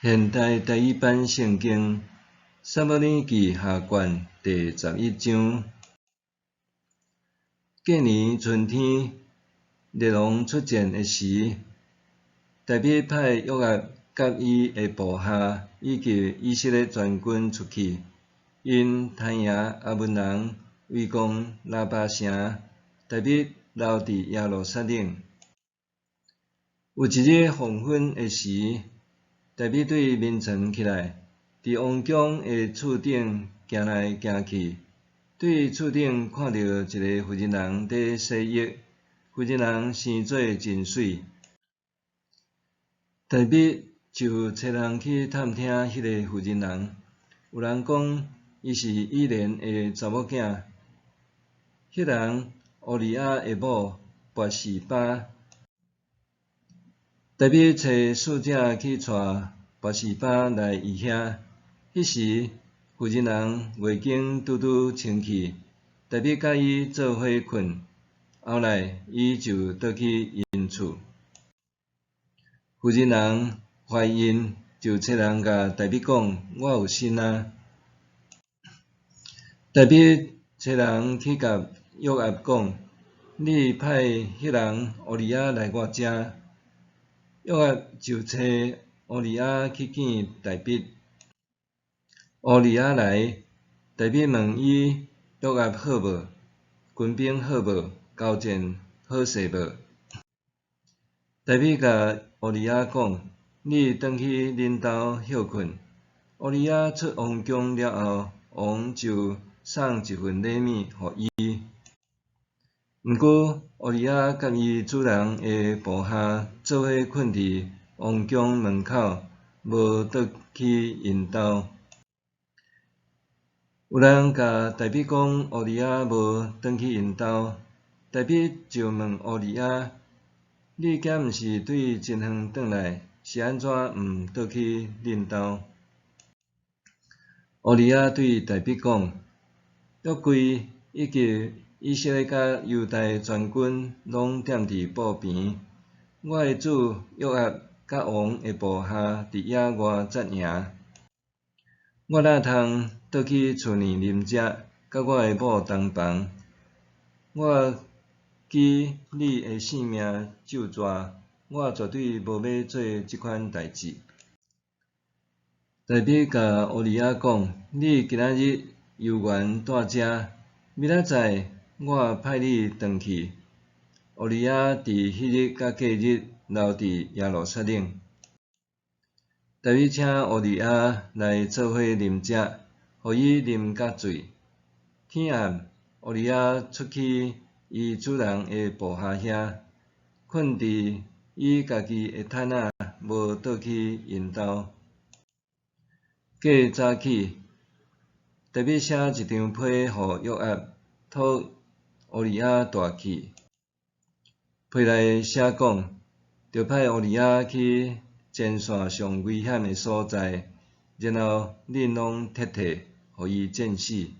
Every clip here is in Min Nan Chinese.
現代台語版聖經撒母耳記下卷第十一章。隔年春天，列王出戰的時，大衛派約押佮伊的部下以及以色列全軍出去，𪜶彈贏亞捫人，圍攻拉巴城。大衛留佇耶路撒冷。有一日黃昏的時，大衛對眠床起來，佇王宮的厝頂行來行去，對厝頂看著一个婦人佇洗浴，婦人生做真媠。大衛就差人去探聽彼个婦人，有人講伊是以連的查某囝，彼人烏利亞的某拔示巴。大衛差使者去帶拔示巴來伊遐，彼時婦人月經拄拄清去，大衛佮伊做伙睏，後來伊就倒去𪜶厝。婦人懷孕，就差人共大衛講：我有身啊！大衛差人去共約押講：你派彼人烏利亞來我遮。約押就差烏利亞去見大衛。烏利亞來，大衛問伊約押好無？軍兵好無？交戰好勢無？大衛共烏利亞講：你轉去恁兜歇睏。烏利亞出王宮了後，王就送一份禮物予伊。毋過，烏利亞佮伊主人的部下做伙睏佇王宮門口，無倒去𪜶兜。有人共大衛講烏利亞無轉去𪜶兜，大衛就問烏利亞：你敢毋是對真遠轉來，是按怎毋倒去恁兜？烏利亞對大衛講：約櫃以及以色列佮猶大全軍攏踮佇布棚，我的主約押佮王的部下佇野外紮營。我哪通倒去厝內啉食，佮我的某同房？我舉你的性命咒詛，我絕對無欲做這款代誌。大衛共烏利亞講：你今仔日猶原蹛遮，明仔載我派你轉去。烏利亞佇彼日佮隔日留佇耶路撒冷。大衛請烏利亞來做伙啉食，予伊啉甲醉。天暗，烏利亞出去伊主人的部下遐，睏佇伊家己的毯仔，無倒去𪜶兜。過早起，大衛寫一張批予約押，託烏利亞帶去。批內寫講，著派烏利亞去前線上危險的所在，然後恁攏撤退，予伊戰死。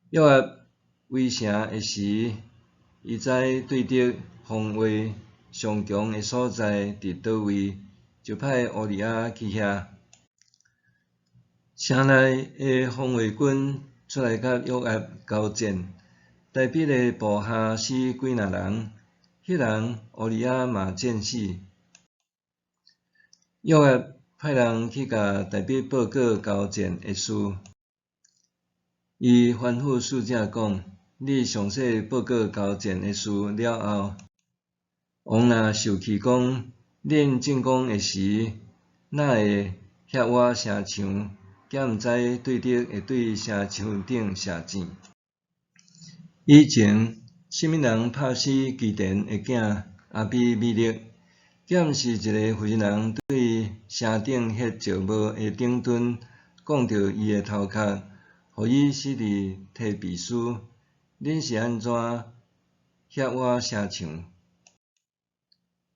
約押圍城的時，伊知對敵防衛上強的所在佇佗位，就派烏利亞去遐。城內的防衛軍出來佮約押交戰，大衛的部下死幾若人，彼人烏利亞嘛戰死。約押派人去共大衛報告交戰的事，伊吩咐使者講：你詳細報告交戰的事了後，王若受氣講，恁進攻的時，哪會翕倚城牆？敢毋知對敵會對城牆頂射箭？以前，啥物人拍死基甸的囝亞比米勒？敢毋是一个婦人對城頂彼石磨的頂端摃著伊的頭殼，予伊死佇提比斯？恁是按怎翕倚城牆？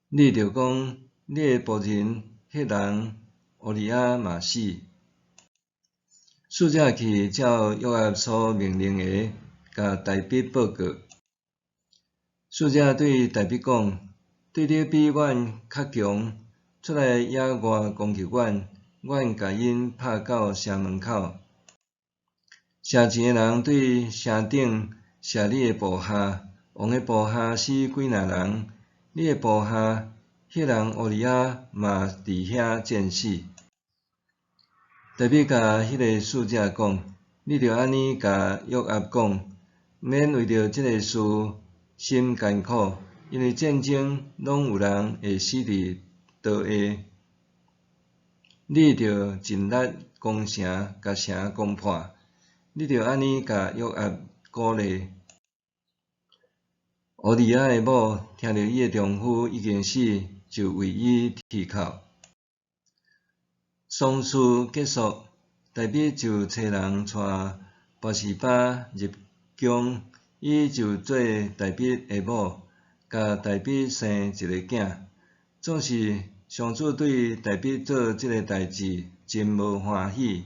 你著講，你的僕人彼人烏利亞嘛死。使者去照約押所命令的，共大衛報告。使者對大衛講：對敵比阮較強，出來野外攻擊阮，阮共𪜶拍到城門口。城前的人對城頂射你的部下，王的部下死幾若人，你的部下赫人烏利亞嘛佇遐戰死。大衛共彼个使者講：你著按呢共約押講，毋免為著這个事心艱苦，因為戰爭攏有人會死佇刀下。你著盡力攻城，共城攻破。你著按呢共約押鼓勵。烏利亞的某聽著伊的丈夫已經死，就為伊啼哭。喪事結束，大衛就差人帶拔示巴入宮，伊就做大衛的某，共大衛生一个囝。總是上主對大衛做這个代誌真無歡喜。